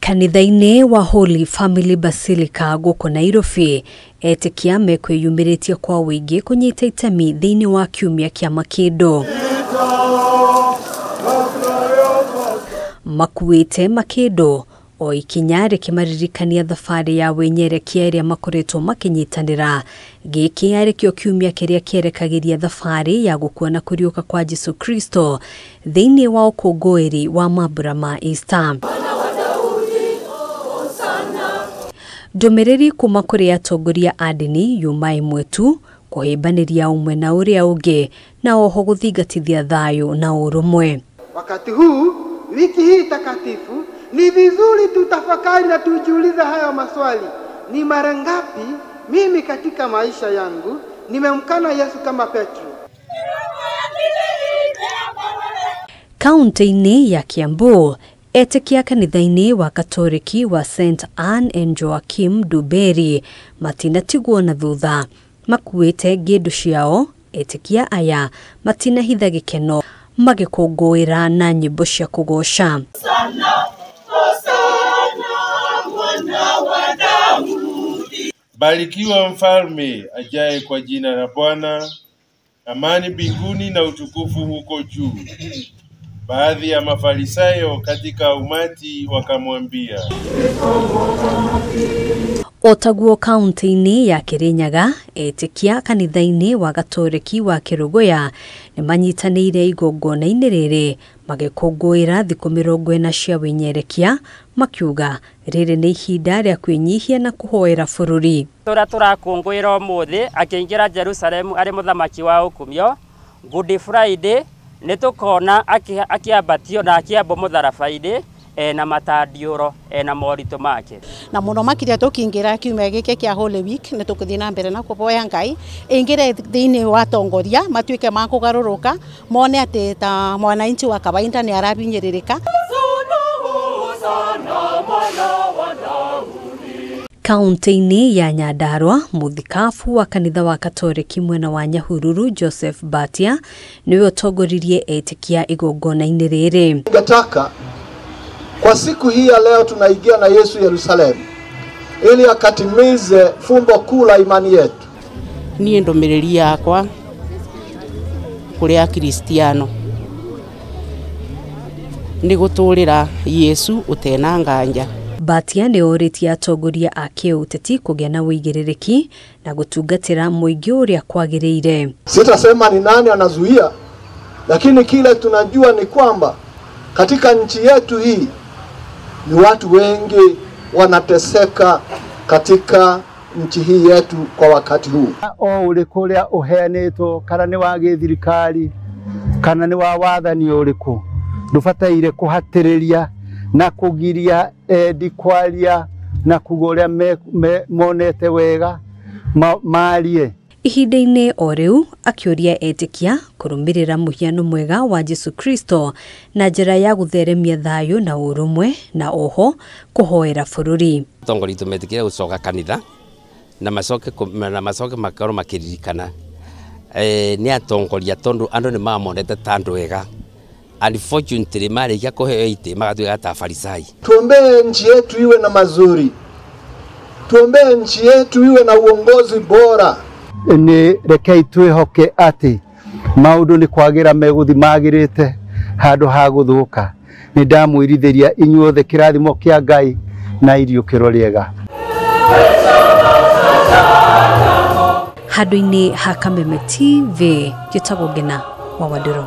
Kanitha-inĩ wa Holy Family Basilica gũkũ Nairobi, etĩkia mekwĩyumĩrĩtie kwa ũingĩ kũnyita itemi thĩinĩ wa kiumia kĩa makĩndũ. Makuĩte makĩndũ o ikinya rĩkĩmaririkania thabarĩ ya wĩnyerekia ĩrĩa makoretwo makĩnyitanĩra. Gĩkĩ arĩ kĩo kiumia kĩrĩa kĩerekagĩria thabarĩ ya gũkua na kũriũka kwa Jesu Kristo thĩinĩ wa ũkũngũĩri wa mambura ma Easter. Ndũmĩrĩri kuma kũrĩ atongoria a ndini yuma ĩmwe tu, kũhĩmbanĩria ũmwe na ũrĩa ũngĩ, na oho gũthingatithia thayũ na ũrũmwe. Wakati huu, wiki hii takatifu, ni vizuri tutafakari na tujiulize hayo maswali. Ni mara ngapi mimi katika maisha yangu nimemkana Yesu kama Petro? Kaunti-inĩ ya Kiambu, etĩkia kanitha-inĩ wa Katoliki wa St Anne and Joachim Duberi matinatigwo na thutha, makuĩte ngĩndũ ciao. Etĩkia aya matinahitha gĩkeno magĩkũngũĩra na nyĩmbo cia kũgooca. Barikiwa mfalme ajaye kwa jina la Bwana, amani mbinguni na utukufu huko juu. Baadhi ya Mafarisayo katika umati wakamwambia. Otaguo kaunti-inĩ ya Kirinyaga, etĩkia kanitha-inĩ wa Gatoreki wa Kĩrũgũya nĩ manyitanĩire igongona-inĩ rĩrĩ magĩkũngũĩra thikũ 40 cia wĩnyerekia, makiuga rĩrĩ nĩ ihinda rĩa kwĩnyihia na kũhoera bũrũri. Tũrĩa tũrakũngũĩra ũmũthĩ akĩingĩra Jerusalemu arĩ mũthamaki wa ũkumio, Good Friday nĩ tũkona akĩambatio na akĩambwo mũtharaba-inĩ ena matandiũro ena moritũ make. Na mũno makĩria tũkĩingĩra kiumia gĩkĩ kĩa Holy Week nĩ tũkũthiĩ na mbere na kũhoya Ngai ĩingĩre thĩinĩ wa atongoria matuĩke ma kũgarũrũka, mone atĩ ta mwananchi wa kawaida nĩ arahinyĩrĩrĩka. Kaunti-inĩ ya Nyandarua, mũthikabu wa kanitha wa Katoliki mwena wa Nyahururu Joseph Batia nĩwe ũtongoririe etĩkia igongona-inĩ rĩrĩ. Ningetaka kwa siku hii ya leo tunaingia na Yesu Yerusalemu ili akatimize fumbo kuu la imani yetu. Niĩ ndũmĩrĩri yakwa kũrĩ Akristiano nĩ gũtũrĩra Yesu ũtena nganja. Batia nĩ orĩtie atongoria a kĩũteti kũgĩa na ũigĩrĩrĩki na gũtungatĩra mũingĩ ũrĩa kwagĩrĩire. Sitasema ni nani anazuia, lakini kile tunajua ni kwamba katika nchi yetu hii ni watu wengi wanateseka katika nchi hii yetu kwa wakati huu. O ũrĩkũ ũrĩa ũheanĩtwo kana nĩ wa gĩthirikari kana nĩ wa wathani ũrĩkũ, ndũbataire kũhatĩrĩria na kũgiria endi kwaria na kuga ũrĩa monete wega marie. Ihinda-inĩ o rĩu akĩũria etĩkia kũrũmĩrĩra mũhiano mwega wa Jesu Kristo na njĩra ya gũtheremia thayũ na ũrũmwe na oho kũhoera bũrũri. Atongoria aitũ metĩkĩre gũcoka kanitha na macoke makorwo makĩririkana nĩ atongoria tondũ andũ nĩ mamonete ta andũ ega. Unfortunately marĩkia kũheo itĩ magatuĩka ta Farisai. Tuombee nchi yetu iwe na mazuri, tuombee nchi yetu iwe na uongozi bora. Nĩ rekei twĩhoke atĩ maũndũ nĩ kwagĩra megũthiĩ magĩrĩte handũ ha gũthũka. Nĩ ndamwĩrithĩria inyuothe kĩrathimo kĩa Ngai na iriũkĩro rĩega. Handũ-inĩ ha Kameme TV, njĩtagwo Ngina wa Wandũrũ.